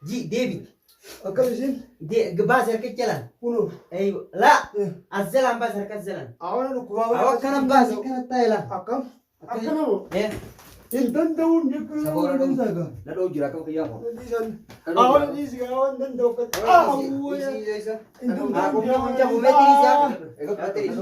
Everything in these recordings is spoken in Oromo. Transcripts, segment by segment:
Ji deebiti. Akkam isin? Baasi harka jalaan. Kunoo. Aywa. Laa. As jalaan baasi harka as jalaan. Awwaala dhukkubaa. Awa akkana baasi akkana taa'e laa. Akkam? Akkana moo? Eh. Hin danda'uun jechuun Saboora hin danda'u. Na dha'u jira akkam kiyyaa koo. Awwaala dhiisi gaa waan danda'u akkatti. Awwaala. Hin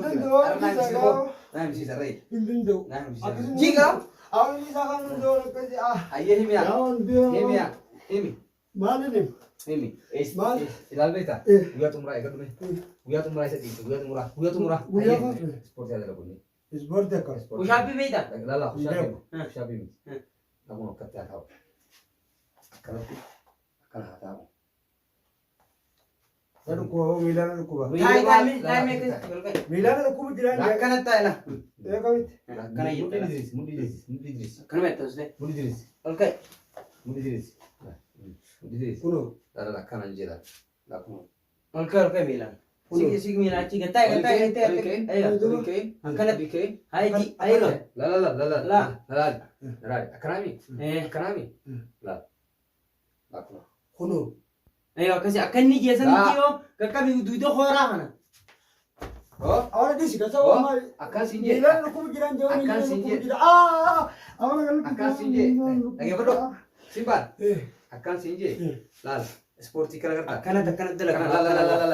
danda'u. Naa himsiisa ree. Hin danda'u. Naa himsiisa. Jiga. Awwaala dhiisaa kan danda'u akkatti. Ayyee himi yaa. Yaa waan Himi yaa. Himi. Maal inni? Himi. Maal? Ilaal beektaa? Eh. Guyyaa xumuraa eegadhu mee. Guyyaa xumuraa isa dhiiste. Guyyaa xumuraa. Guyyaa xumuraa. Guyyaa Ayyee. xumuraa. Ispoortii haa dalagu. Ispoortii akkam? Ushaappii beektaa? Lala kushaabii Eh. kushaabii miti. Eh. Akkuma akkatti haa taa'u. Akkanatti akkana haa taa'u. Na dhukkuba miilaan na dhukkuba. Taa'e taa'e taa'e akkas ol ka'i. Miilaan na dhukkubu jiraan jee. Akkana taa'e laa. Ee kamitti? Akkana Mudhii jetta. diriirsi mudhii diriirsi mudhii diriirsi Akkanuma jetta usee. mudhii diriirsi Ol ka'i. mudhii diriirsi mudhii diriirsi. Kunoo. Lala akkana hin jedha. Lakkuma. Ol ka'i ol ka'i miilaan. Sigi sigi miilaan achi gad taa'e gad taa'e gad taa'e. Aywa. Akkana. Hayi ji aywa. Lala lala lala La. lala lala akkanaami Eh. akkanaami lala lakkuma. Kunoo. Aywa akkasi akka inni jeesan Laa. yoo qaqqabi duuda hooraa kana. Oh Awwaala dhiisi kan Oh, sababa maali? akkas hin jedhe. Miilaan na dhukkubu jiraan jee Akkas miilaan na hin dhukkubu jedhe. jira. Aa! Awwaala kan Akkas hin jedhe. Dhaggeeffadhu. Simbaan Eh. akkas hin jedhe. Laal ispoortii kana gartaa. Akkanatti akkanatti Kana dalagaa. laal laal laal laal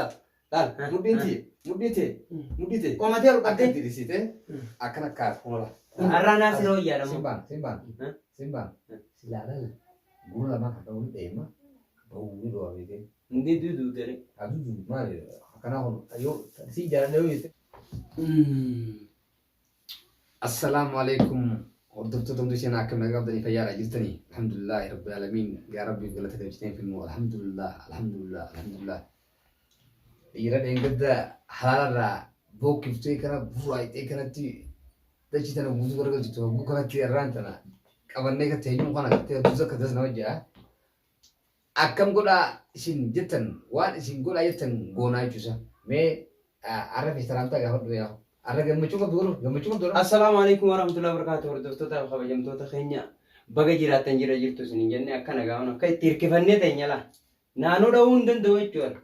laal Eh. mudhiin tee mudhii tee mudhii tee Qomatee ol akka qabdee. diriirsite akkana kaas kunola. Har'aa naa siroo yaadamu. Simbaan simbaan Eh. simbaan Eh. silaalal gurra lamaa kan ta'u ni dheema bahuu ni dho'a beekee Ndi duudu dere. aduudu maali akkanaa kun yoo si jaaladha yoo jette. Assalaamu alaikum hordoftoota hundi seenaa akkam nagaa qabdanii fayyaadha jirtanii alhamdulillahi rabbil aalamiin yaa rabbi galata galchiteen filmu alhamdulillah alhamdulillah alhamdulillah dhiira dheengadda halaalarraa bookkiftee kana buraayxee kanatti dachii tana guutuu garagalchitu hogguu kanatti irraan tana qabannee kan teenyuun kana gartee duusa akka das nama jedha akkam godhaa isin jettan waan isin godhaa jettan goonaa jechuusa mee arra fi salaamtaa gaafadhu yaa arra gammachuu qabdu godhu gammachuu qabdu godhu Assalaamu alaikum warahmatullahi wabarakatuh. Hordoftoota fi kabajamtoota keenya baga jiraattan jira jirtu isin hin jenne akka nagaa akka itti hirkifannee teenya laa. Naannoo dha'uu hin danda'u jechuudha.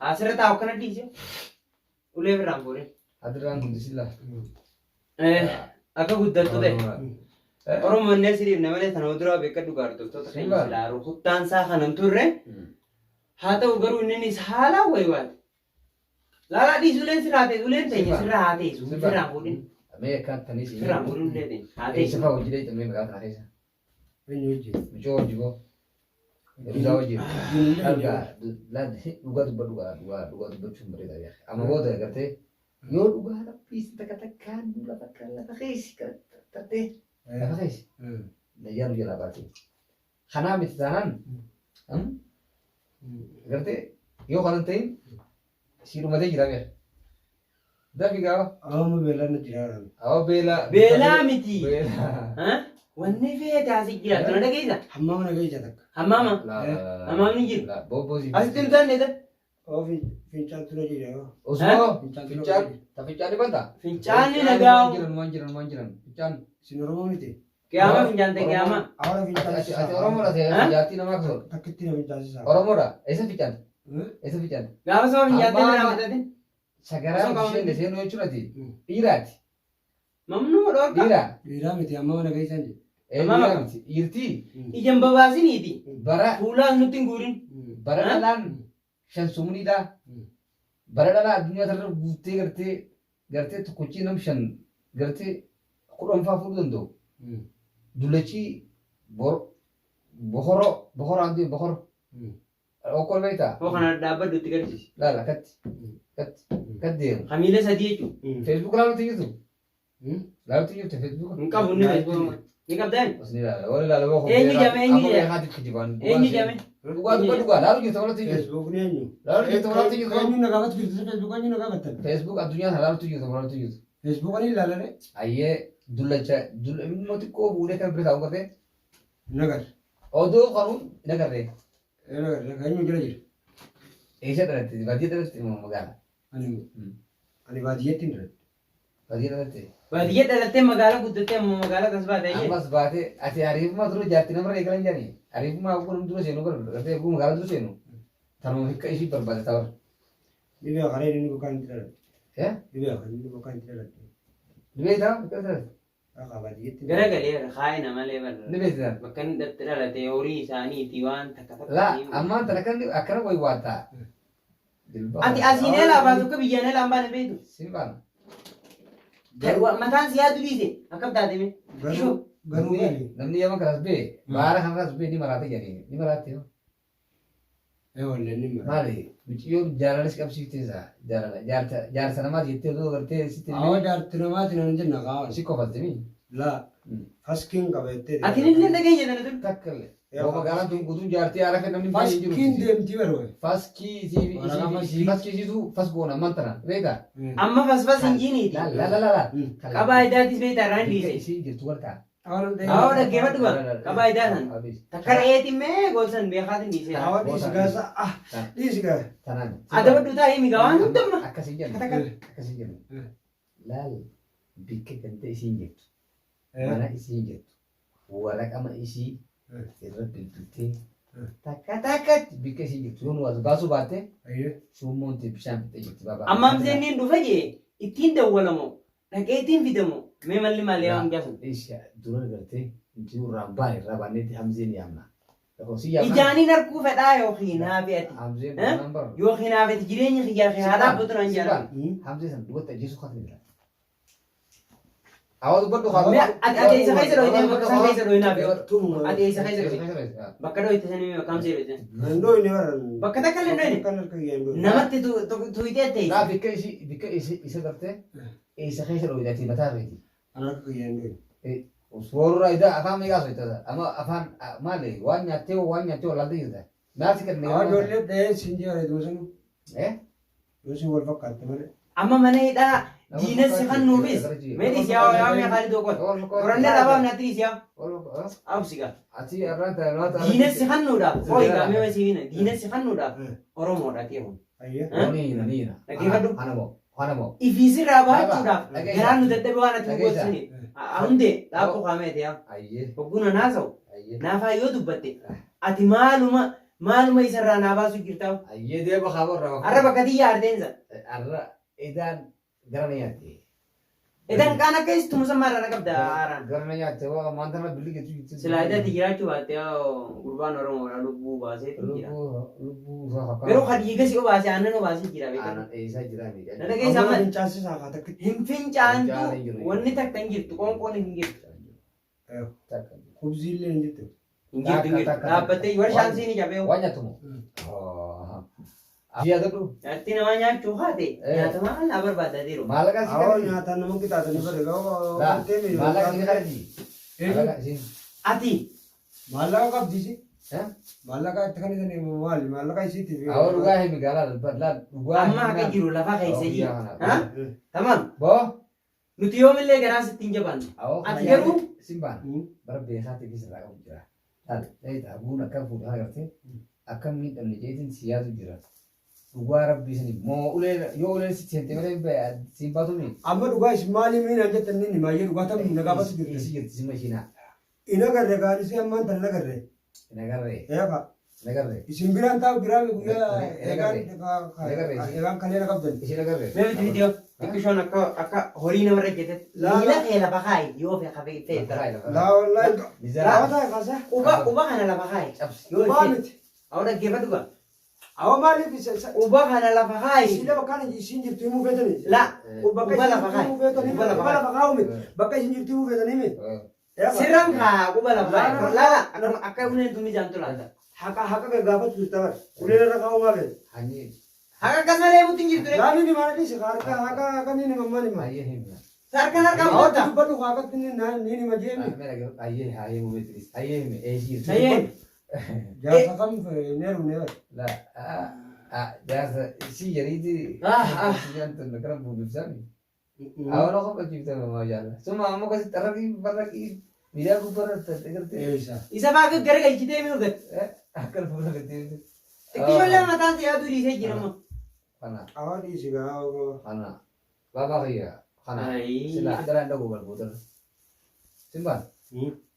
Asirra taa'u akkana dhiise. Ulee birraan fuudhee. Adirraan guddisilla. Akka guddattu ta'e. Oromoon nee siriif malee sana duraa beekadhu gaa hordoftoota keenya silaa rukuttaan isaa kanan turre. Haa ta'u garuu inninis haalaan wayiwaati. Laalaa dhiisu uleen sirraa ta'e uleen teenya sirraa haa teessu sirraa fuudhin. Mee akkaan tanis Sirraa fuudhin ulee teenya haa Eessa teessu. fa'aa hojii dheeyxan mee magaalaa kana keessa? Eenyu wajjin? Mucoo hojii koo. Dhugaa hojii. Dhugaa dhugaa dubbadhu dhugaa dhugaa dubbachuun bareedaa beeka. Amma booda gartee yoo dhugaa rabbiis takka takkaan lafa kan lafa keessa tartee lafa keessa nayyaan jalaa baate. Kanaa miti taanaan gartee yoo kanan ta'in si dhumatee jira beeka. Dafi gaafa. Awwaama beelaan na jira. Awwa beelaa. Beelaa miti. Beelaa. Wanni feete asii jiraattu na dhageessa. Hammaama na geessa takka. Hammaama. Hammaamni jiru. Asitti hin taanne ta'e. Oo fincaantu na jira. Osoo Fincaantu na fincaan jira. ta fincaan dhibanta. Fincaanni nagaa. Jiran waan jiran waan jiran fincaan. Isin Oromoo miti. Qiyaama fincaan ta'e qiyaama. Awwaala Ati fincaansisaa. Oromoodha ta'e jaartii namaa kasoo. Takkitti na fincaansisaa. Oromoodha eessa fincaan eessa fincaan. Gaafa sama fincaan ta'e Hammaama. biraa fudhate. Sagaraa Osoo qaama isheen seenuu jechuun ati dhiiraati Mamnuu dhorka. dhiira. Dhiiraa miti hammaama na geessan jedhe. Ee Hammaama. dhiira miti dhiirtii Ijaan babaasiniiti. bara Fuulaas nutti hin guurin. bara dhalaan shan sumniidha. Bara dhalaa addunyaa tanarra guuttee gartee gartee tokkochii nam shan gartee kudhanfaa fuudhuu danda'u. Dullachii bokoroo bokoraan deemu bokoro. Okkoon beektaa? Hoo kana dhaabbadhu itti garsiisi. Laala akkatti akkatti akkatti deemu. Hamiila sadii jechuudha. Feesbuuk laaluutti jirtu? Laaluutti jirtu Feesbuuk? Hin qabu inni feesbuuk. Ni qabdaa? Osni laala warri laala boo Eenyu jame, eenyu Amma jame? beekaatiif kijibaan. Eenyu jame? Dhugaa dhugaa dhugaa laalu jirtu walatti jirtu. Feesbuukni eenyu? Laalu jirtu walatti jirtu. Eenyu na gaafatu jirtu feesbuuk eenyu na gaafattan? Feesbuuk addunyaa kana laaluutti jirtu walatti jirtu. Feesbuuk ani ilaalale Ayyee dullacha dulla immoo xiqqoo fuudhee kan bira taa'u gartee nagar. odoo qaruun hin agarree. Nagar eenyu jala jira? Eessa dhalatte baadiyyaa dhalatte moo magaala? Ani ani baadiyyaatti hin dhaladhe. Baadiyyaa dhalatte. Baadiyyaa dhalattee magaalaa guddattee amma magaalaa kas baate ayyee. Ammas baatee ati ariifuma dura jaartii namarra eegalan jedhani. Ariifuma kun dura seenu bara gartee eeguu magaalaa dura seenu. Tanuma hikka ishii barbaade ta'u. Dhibee karee inni bokkaan itti dhalate. Eh? Dhibee kan inni bokkaan itti dhalate. Dhibee ta'u hikka dhalate. Akka baadiyyaatti. Garagalee kaayina malee barra. Dhibee ta'u. Bakka inni itti dhalate horii isaaniiti waan takka takka. Laa ammaan tana kan akkana wayi waataa. Ati asiin eelaa baatu akka biyyaan eelaa hin baane beektu. Siin baana. Mataan si yaadu dhiise akkam taate mee? Garuu garuu maali? Namni yaman kanas bee baara kanas bee ni maraate jedhanii ni maraate. Ee wallee ni mara. Maali mucayyoon jaalalas qabsiiftee isaa jaalala jaarsa namaati jettee osoo gartee sitti Awwa jaartii namaati nan jenna kaawwan. si kofaltimi. Laa faskiin qabattee. Ati illee dhageenya tana dur. Takka illee. Yoo magaalaan tun guutuun jaartii haala kan namni baay'ee jiru. Faskiin deemti barwe. Faskii isii faskii isiitu fas goona ammaan tana beektaa? Amma fasfas hin jiiniiti. La la la la. Qabaa idaatis beektaa irraan Bikka dhiise. isiin jirtu warqaa. Awwa dhaggeeffadhu ba. Qabaa idaa san. Takka re'eetiin mee golsan beekaatiin dhiise. Awwa dhiisi gaasa ah dhiisi gaa. Tanaan. Adabadhu taa'ee migaa waan hundamma. Akkasii jenna. Akkasii jenna. Laal bikka ganda isiin jirtu. Mana isiin jirtu. Waraqama isii irra bilbiltee takka takkatti bikka isiin jirtu yoo nu as baasuu baatte summoon tee bishaan fixee jirti baabaa. Amma hamzeenniin dhufe jee ittiin dawwalamoo dhaqeetiin fidamoo mee malli malee waan jaasan. Isha dura gartee nuti irraan baane irraa baanneetti hamzeen yaamna. Lakkoofsi yaamna. Ijaaniin arguu fedhaa yookiin naafi ati. Hamzeen naan bara. Yookiin naafi ati jireenya kiyyaa fi haadha abbootu naan jaalladhu. Hamzeen san dhugatti ajjeesuu kaatni jira. Awwa dubbadhu Mee ati ati eessa keessa dhoyitee bakka san keessa dhoyinaa fi Tumma. ati eessa keessa dhoyite bakka dhoyite sanii bakka hamzee dhoyite. Hin dhoyne bara. Bakka takka illee hin dhoyne. Kan harka kiyyaa hin dhoyne. Namatti tuyitee ta'e. Laa bikka isii bikka isii isa gartee eessa keessa dhoyite ati mataa keeti. Kan harka kiyyaa hin dhoyne. Suuraa idaa afaan meeqaa sochoota amma afaan maali waan nyaattee waan nyaattee wallaaltee jirta. Maal si kennee? Awwa ijoollee dhahee siin jira doosinu. Eh? Doosin wal fakkaatte malee. Amma mana hidhaa diinassi kan nuufis mee dhiisi yaa yaa mee khaalid oqol. Qorannee dhabaaf natti dhiisi yaa. Absigaa. Ati arraan ta'e maal ta'a? Diinassi kan nuudhaaf hooyi gaamee wasiina diinassi kan nuudhaaf Oromoodha ta'e kun. Ayyee. Niina niina. Dhaggeeffadhu. Hanamo hanamo. Ifiisirraa baachuudhaaf Dhageessa. garaan nu dadhabe waan ati nu Dhageessa. gootisaniif. Hundee dhaabboo kaameeti yaa. Ayyee Hogguna naasa'u ayyee. naafaa yoo dubbatte ati maaluma maaluma isarraa naa baasuu jirtaa. Ayyee deema kaaba irraa. Arra bakka xiyya ardeensa. Arra idaan gara na nyaatte. Idan kaan akka istu musammaa irraa qabda haaraan. Gara na nyaatte waa maanta na billi geessu jirti. Silaa idaatti jiraachuu baatte gurbaan Oromoodha lubbuu baasee jira. Lubbuu lubbuu isaa fakkaata. Garuu kan dhiiga si obaasee aannan obaasee jira beekamu. Aannan eessaa jira miidhaa. Na dhageessa Amma amma fincaansisaa haa takkitti. hin fincaantu wanni takka hin jirtu qoonqoon hin jirtu. Kubziillee hin jirtu. Hin jirtu hin jirtu. Dhaabbattee warshaan siin ijabee. Waan nyaatamu. Yaadadhu. Nyaatti namaa nyaachuu haate nyaata maal naa barbaaddaa jiru. Maallaqa si Awwa kadhati. nyaataan nama qixaatanii bare Laa maallaqa si kadhati. Maallaqa si. Ati Maallaqa qabdi isi. Eh? Maallaqa itti kan isanii maali? Maallaqa isiitti. Awwa dhugaa himi gaalaa laa dhugaa. amma akka jiru lafa keessa jira. Tamaam Boo. nuti yoomillee garaa sitti hin jabaannu. Awwa. Ati garuu Sin baana. Bara beekaa ta'e sirraa qabu jira. Laal dhayitaa buun akkam fuudhaa agartee akkam miidhamne jeetiin si yaadu jira. Dhugaa rabbii sani moo ulee yoo uleen si seente malee siin baatu mi. Amma dhugaa isin maali miinaan jettan inni maayyee dhugaa ta'u na gaafatu jirti. Isi jirti si mashiinaa. In agarre gaarisee ammaan tan agarre. Nagarree Eefa. nagarree Isin biraan taa'u biraan guyyaa eegaan kalee na qabdan. isi nagarree. Mee biti viidiyoo xiqqishoon akka akka horii namarra jettetti miila kee lafa kaayi yoo fee qabee feeta. Laa wallaahi. Laa ta'e kaasa. Quba quba kana lafa kaayi. Cabsi. Yoo Quba feete. miti. Awwa dhaggeeffadhu gaa. Awwa maaliif isa Quba kana lafa kaayi. Isin lafa kana isin jirtu himuu feetanii. La Bakka quba isin lafa jirtu kaayi. himuu feetanii. Quba lafa Quba kaayi. lafa kaa'u miti. Bakka isin jirtu himuu feetanii miti. Sirraan kaa quba lafa kaayi. Laala akka uleen tun mijaantu laata. Haqa haqa gaggaafatu jirta bara. Uleen irra kaa'u maal feete? Hanyi Haqa akkasumallee butti hin jirtu. Laa ni maal dhiisi harka haqa haqa ni nima maal hima. hayyee himna. Harkaan harkaan Awwa booda. dubbadhu haqatti ni nima jeemi. Hayyee hayyee mubeetiris hayyee hime eessi jirtu. Hayyee. Jaarsa kam neeru neeru. La jaarsa si yariiti. Ah, ah. Si jedhamtu kana buubibsaami. Awwa na qofa jiibtan maa jaalla. Suma ammoo kasi xarraqii barraqii miidhaa gubbarra agartee. Eessa. Isa fa'aa garagalchitee mi'u gad. Akkana fuula gattee. Xiqqishoollee mataan si yaaduu dhiisee jira ammoo. Kana Awwa dhiisi gaa. kana baabaa kiyya Kana silaa daraan dhaguu barbaadu. Simbaan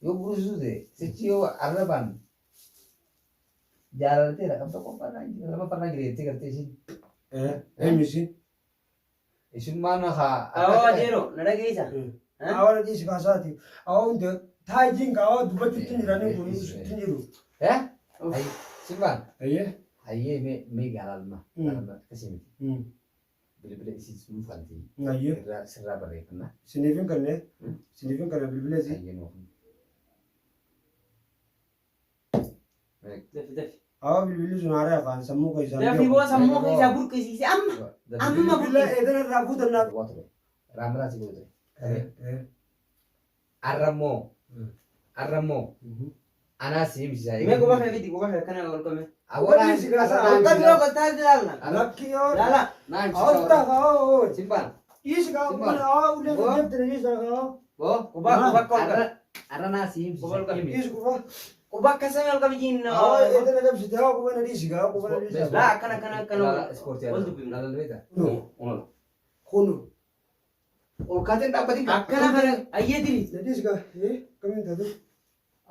yoo buruusuu ta'e sichi yoo arrabaan jaalaltee qabda qophaa'aa jira lama farraa jira jettee gartee ishiin. Eenyu isin? Isin maal haa. Awwa adeero na dhageessa. Awwa dhiisi kaasaati. Awwa hunda taajiin kaawwa dubbachuutti hin jiranii kun hin jiru. Eh? Simbaan. Ayyee. Hayyee mee mee gaalaalma. Akkasii miti. Bilbila isii sun fanti. Ayyee. Irraa sirraa barreeffannaa. Siniifin kanneen. Siniifin kana bilbila isii. Hayyee nuuf. Dafi dafi. Awwa bilbilli sun haaraa afaan sammuu keessaa. Dafi boo sammuu keessaa burqisiise amma. Amma Bilbila burqisiise. eedana irraa guutannaa. Waa ture. Raamaraa si godhu ture. Arrammoo. Arrammoo. Anaa si himsisaa. Mee quba kee fidi quba kee akkana ol qabee. Awwalaan. Dhiisi kaasaa. Akka biroo kottaa ilaalla. Lakki yoo. Laala. Naa Awwa himsisaa. ta'a. Simbaan. Dhiisi kaawwa. Awwa ulee deemtee dhiisi kaawwa. Boo. Quba quba akka ol qabe. Arra naa si Quba ol himsisaa. qabe. Dhiisi kufa. Quba akka samii ol qabe jiin. Awwa eedana qabsite awwa quba na dhiisi kaawwa quba na dhiisi. Laa akkana akkana akkana. Ispoortii Ol dubbifna. Laala beektaa? Kunu. Ol kaateen dhaabbatiin. Akkana kana ayyee diri. Na dhiisi kaa. Kamiin taatu?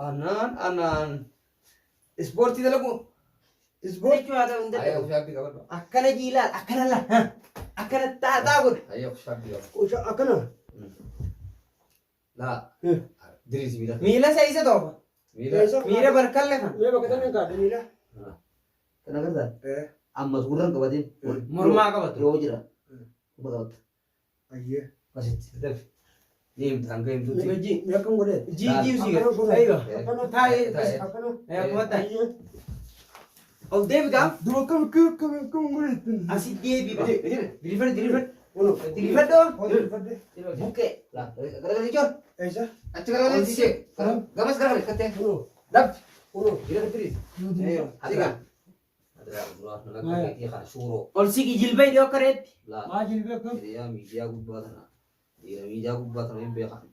Anaan anaan. Ispoortii dalagu. Ispoortii. Jechuu haa ta'u hin Ayyee dadhabu. kushaabbii qabadhu. Akkana jiilaal akkana laal. Akkana xaaxaa godhe. Ayyee kushaabbii qabadhu. Akkana. Laa. Diriirsi miila. Miila isa isa toofa. Miila. Miila barkalle kana. Mee bakka tameen kaadhe miila. Kana gargaara. Ammas gurraan qabateen. Mormaa qabatu. Yoo jira. Quba qabatta. Ayyee. Asitti. Dafi. Ni himta hanga himtuutti. Ji Mee akkam godhee? ji ji Akkana godhe. Aywa. Akkana. Taa'ee. Akkana. Akkuma taa'e. Ayyee. Ol deebi gaaf. Dura akkam akkam akkam akkam godhe? Asi deebi ba. Diriirfadhu diriirfadhu. Kunu. Diriirfadhu. Hojii Buqqee. Laa. Garagalee jechuun. Eessa? Achi garagalee siishee. Gamas garagalee kattee. Kunu. Dafi. Kunu. Miila diriirsi. Aywa. Adiga. Adiga duraa nama keetii kana suuroo. Ol siqi jilba hidhee akka reetti. Laa. Maa jilbee akkam? Hiriyaa miidiyaa gubbaa tana. Dhiira miidiyaa gubbaa tana hin beekan.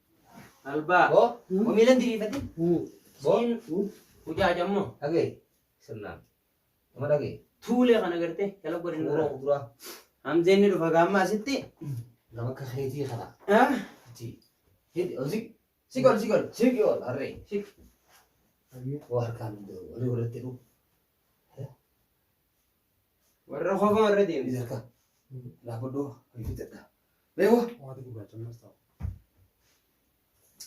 Albaa. Boo. O miilan diriirfatin. Boo. Siin hujaaja ammoo. Dhagee. Sirnaan. Nama dhagee. Tuulee kana gartee jala godhin Suuroo kuduraa. Hamzeen ni dhufa gaamma asitti. Nama akka keetii kana. Ah, Itti. Hidhi ol siqi. Siq ol siq ol. Siqi ol harree. Siq. Ayyee. Boo harkaan walii walitti hidhu. Warra kofa warra deemte. Inni harka. Dhaabbadhoo. Hojii Beekoo. Waati gurraacha ammas ta'u.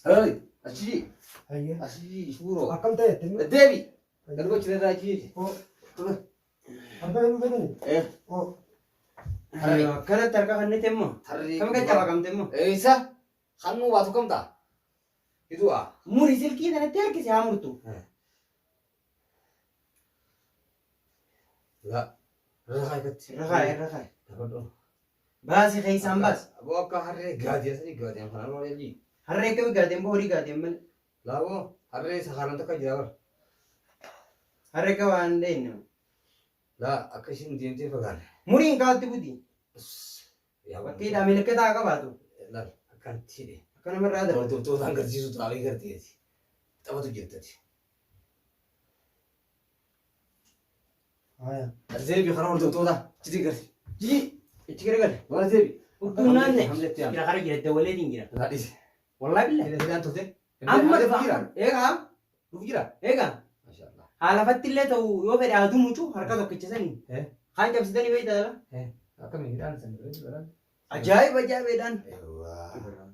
Harare. Achi. Ayyee. Achi suuroo. Akkam ta'e jettee? Deebi. Garba ciree achi. Harka hin fedhani? Eh. Oo. Harree. Akkanatti harka kannite immoo. Harree. Kam qaccaba qabte immoo. Eessa? Hannuu baatu kam ta'a? Idu'a. Muri silkii kanatti harkise haa murtu. La. Rakaa irratti. Irra kaa'e irra kaa'e. Dhaabbadhoo. Baasi keessaan baasi. Aboo akka harree gaadiyya sanii gaadiyyan kanaan malee jii. Harree akkami gaateen boo horii gaateen malee. Laaboo harree sakaalan takka jira bara. Harree akka waan dheenye. Laa akka ishiin deemtee fagaanne. Muriin kaa'utti buti. Yaa Bakkeedhaa milikkata haa qabaatu. Laal akkanatti hidhe. Akka namarraa darbu. Hordoftoota agarsiisu xaawii garteeti. Taphatu jirtati. Haya. Zeebi karaa hordoftoota jiji garte. Jiji. Ichi garagale. Maal zeebi? Hudduun naanne. Hamletti yaam. Jira kara jira dawaleetiin jira. Laa dhiisi. Wallaahi billahi. Hidha hidhaan turte. Amma Dhufu dhufa. jira. Eegaa. Dhufu jira. Eegaa. Maashaallah. Haalafatti illee ta'u yoo fedhe aduu mucuu harka tokkicha sanii. Eh. Kaan cabsitanii beektaa dhala. Akkami hidhaan san biratti baran. Ajaa'iba ajaa'iba hidhaan. Eewwaa.